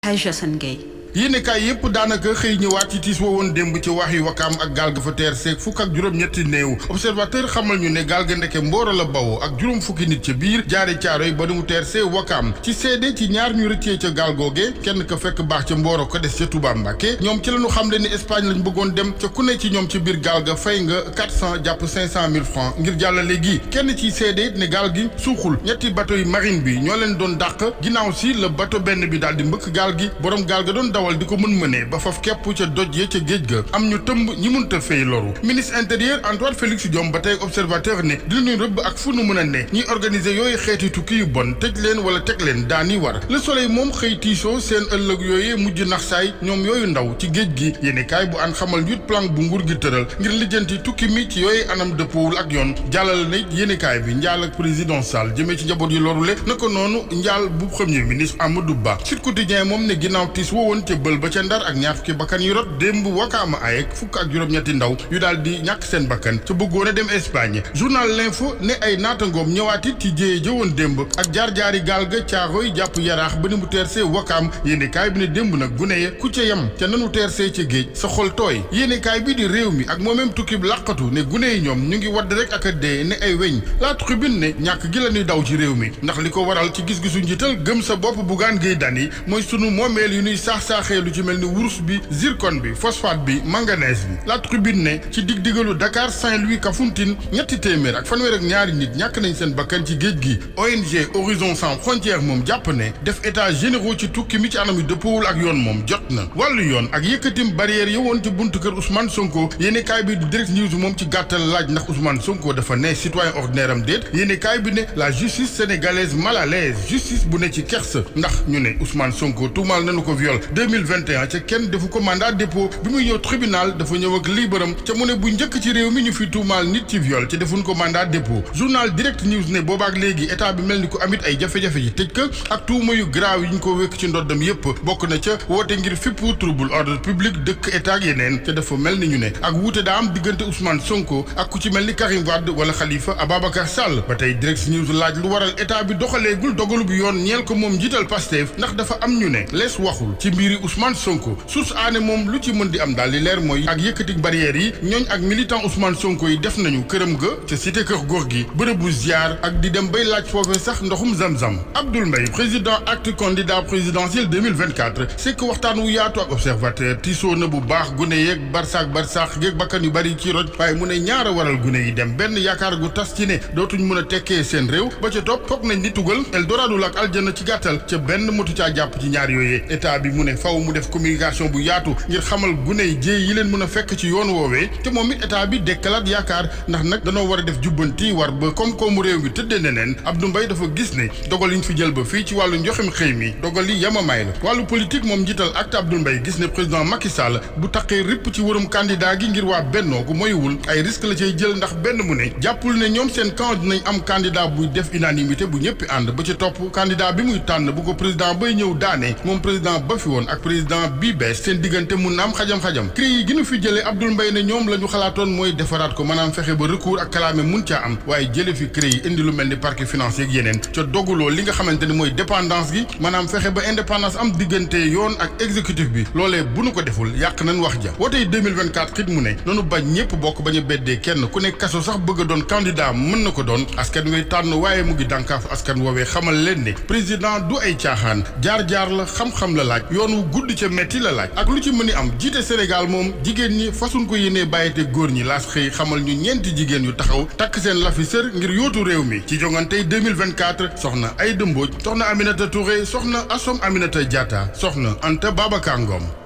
Assane Gueye. yéenekaay yépp daanaka xëy ñëwaat ci tiis woowoon démb ci wax yi Wakaam ak gaal ga fa teer seeg fukk ak juróom-ñetti néew observateur xamal ñu ne gaal ga ndeke Mboro la bawoo ak juróom fukki nit ca biir jaare Caaroy ba ni mu teer see Wakaam ci seede ci ñaar ñu rëccee ca gaal googe kenn ka fekk baax ca Mboro ko des ca Touba Mbacké ñoom ci lañu xamle ni Espagne lañ bëggoon dem ca ku ne ci ñoom ci biir gaal ga fay nga 400 jàpp 500 000 francs ngir jàllale gi kenn ci seede ne gaal gi suuxul ñetti bateau yi marine bi ñoo leen doon dàq ginnaaw si la bateau benn bi daal di mbëkk gaal gi borom gaal ga doon dawal di ko mën ba faf képp ca doj ya ca géej ga am ñu tëmb ñi mënta fay loru ministre intérieur Antoine Félix Diome ba tey observateur ne dinañu rëbb ak fu nu mën a ne ñiy organiser yooyu xeeti tukki yu bon tëj leen wala teg leen daani war le soleil moom xëy tiisoo seen ëllëg yooyu mujj nax saay ñoom yooyu ndaw ci géej gi yéeni kaay bu an xamal yut plan bu nguur gi tëral ngir lijjanti tukki mi ci yooyu anam dëppoowul ak yoon jàllal na yéeni kaay bi njaal ak président Sall jëmee ci njaboot yi lorule naka noonu njaal bu premier ministre Amadou Ba Sud Quotidien moom ne ginnaaw tiis woowoon ca bël ba ca Ndar ak ñaar fukki bakkan yu rot démb Wakaam ayek fukk ak juróom-ñetti ndaw yu daal di ñàkk seen bakkan ca bëggoon a dem Espagne journal L'Info ne ay naatangoom ñëwaatit ci jéye jëwoon démb ak jaar-jaari gaal ga Caaroy jàpp Yaraax ba ni mu teersee Wakaam yéenekaay bi ne démb nag gune ya ku ca yem ca nanu teersee ca géej sa xol tooy yéenekaay bi di réew mi ak moomeem tukkib làqatu ne gune yi ñoom ñu ngi wadd rek ak a dee ne ay weñ La Tribune ne ñàkk gi la ñuy daw ci réew mi ndax li ko waral ci gis-gisu njiital gëm sa bopp Bougane Gueye Dany mooy sunu moomeel yu ñuy saax-saaxee lu ci mel ni wurus bi zircon bi phosphate bi manganèse bi La Tribune ne ci dig-digalu Dakar Saint-Louis Kafountine ñetti téeméer ak fanweer ak ñaari nit ñàkk nañ seen bakkan ci géej gi ONG Horizon Sans Frontières moom jàpp ne def état généraux ci tukki mi ci anam yu dëppoowul ak yoon moom jot na wàllu yoon ak yëkkatim barrière yi woon ci buntu kër Ousmane Sonko yéenekaay bi di Direct News moom ci gàttal laaj ndax Ousmane Sonko dafa ne citoyen ordinaire am déet yéenekaay bi ne la justice sénégalaise mal à l'aise justice bu ne ci kersa ndax ñu ne Ousmane Sonko tuumaal nañu ko viol 2021 ca kenn defu ko mandat dépôt bi muy ñëw tribunal dafa ñëw ak liibaram ca mu ne bu njëkk ci réew mi ñu fi tuumaal nit ci viol ca defuñ ko mandat dépôt journal Direct News ne boobaak léegi état bi mel ni ko amit ay jafe-jafe yi tëj ka ak tuuma yu graaw yi ñu ko wékk ci ndoddam yépp bokk na ca woote ngir fippu trouble ordre public dëkk état ak yeneen ca dafa mel ni ñu ne ak wuute daa am diggante Ousmane Sonko ak ku ci mel ni Karim Wade wala Khalifa Ababacar Sall ba tey Direct News laaj lu waral état bi doxaleegul dogalu bi yoon ñeel ko moom njiital Pastef ndax dafa am ñu ne lees waxul ci mbiri Ousmane Sonko source aane moom lu ci mën di am daal li leer mooy ak yëkkatik barrières yi ñooñ ak militant Ousmane Sonko yi def nañu këram ga ca cité kër góor gi bërëbu ziar ak di dem bay laaj foofee sax ndoxum zam-zam Abdoul Mbaye président acte candidat présidentiel 2024 c'est que waxtaan wu yaatu ak observateur tiisoo na bu baax gune yeeg barsaak yeeg bakkan yu bari ci roj waaye mu ne ñaara waral gune yi dem benn yaakaar gu tas ci ne dootuñ mën a tekkee seen réew ba ca topp foog nañ ni tugal Eldorado ak aljana ci gàttal ca benn motu caa jàpp ci ñaar yooyee état bi mu ne faw mu def communication bu yaatu ngir xamal gune yi jéey yi leen mën a fekk ci yoon woowee te moom it état bi dekkalaat yaakaar ndax nag danoo war a def jubbanti war ba koom-koomu réew mi tëddee neneen Abdou Mbaye dafa gis ne dogal yi ñu fi jël ba fii ci wàllu njoxem xëy mi dogal yi yamamaay la wàllu politique moom njiital acte Abdou Mbaye gis ne président Macky Sall bu taqee ripp ci wërum candidat gi ngir waa bennoo ko moywul ay risque la cay jël ndax benn mu ne jàppul ne ñoom seen camp dinañ am candidat buy def unanimité bu ñëppi ànd ba ci topp candidat bi muy tànn bu ko président bay ñëw daane moom président ba fi woon ak président bii bees seen diggante mun na am xajam-xajam cri yi gi nu fi jëlee Abdoul Mbaye ne ñoom la ñu xalaatoon mooy defaraat ko maanaam fexe ba recours ak kalaame mun caa am waaye jële fi cri yi indi lu mel ni parquet financier ak yeneen ca doguloo li nga xamante ni mooy dépendance gi maanaam fexe ba indépendance am diggante yoon ak exécutif bi loolee bu nu ko deful yàq nañ wax ja wootey 2024 xit mu ne noonu bañ ñëpp bokk bañ a beddee kenn ku nekk kaso sax bëgg a doon candidat mën na ko doon askan way tànn waaye mu ngi dànkaafu askan woowee xamal leen ne président du ay caaxaan jaar-jaar la xam-xam la laaj yoon wu gudd ca metti la laaj ak lu ci mën i am jiite Sénégal moom jigéen ñi fasuñ ko yéenee bàyyite góor ñi laas xëy xamal ñu ñeenti jigéen yu taxaw takk seen lafi sër ngir yóotu réew mi ci jongantey 2024 soxna Aïda Mbodj soxna Aminata Touré soxna Assome Aminata Diatta soxna Anta Babacar Ngom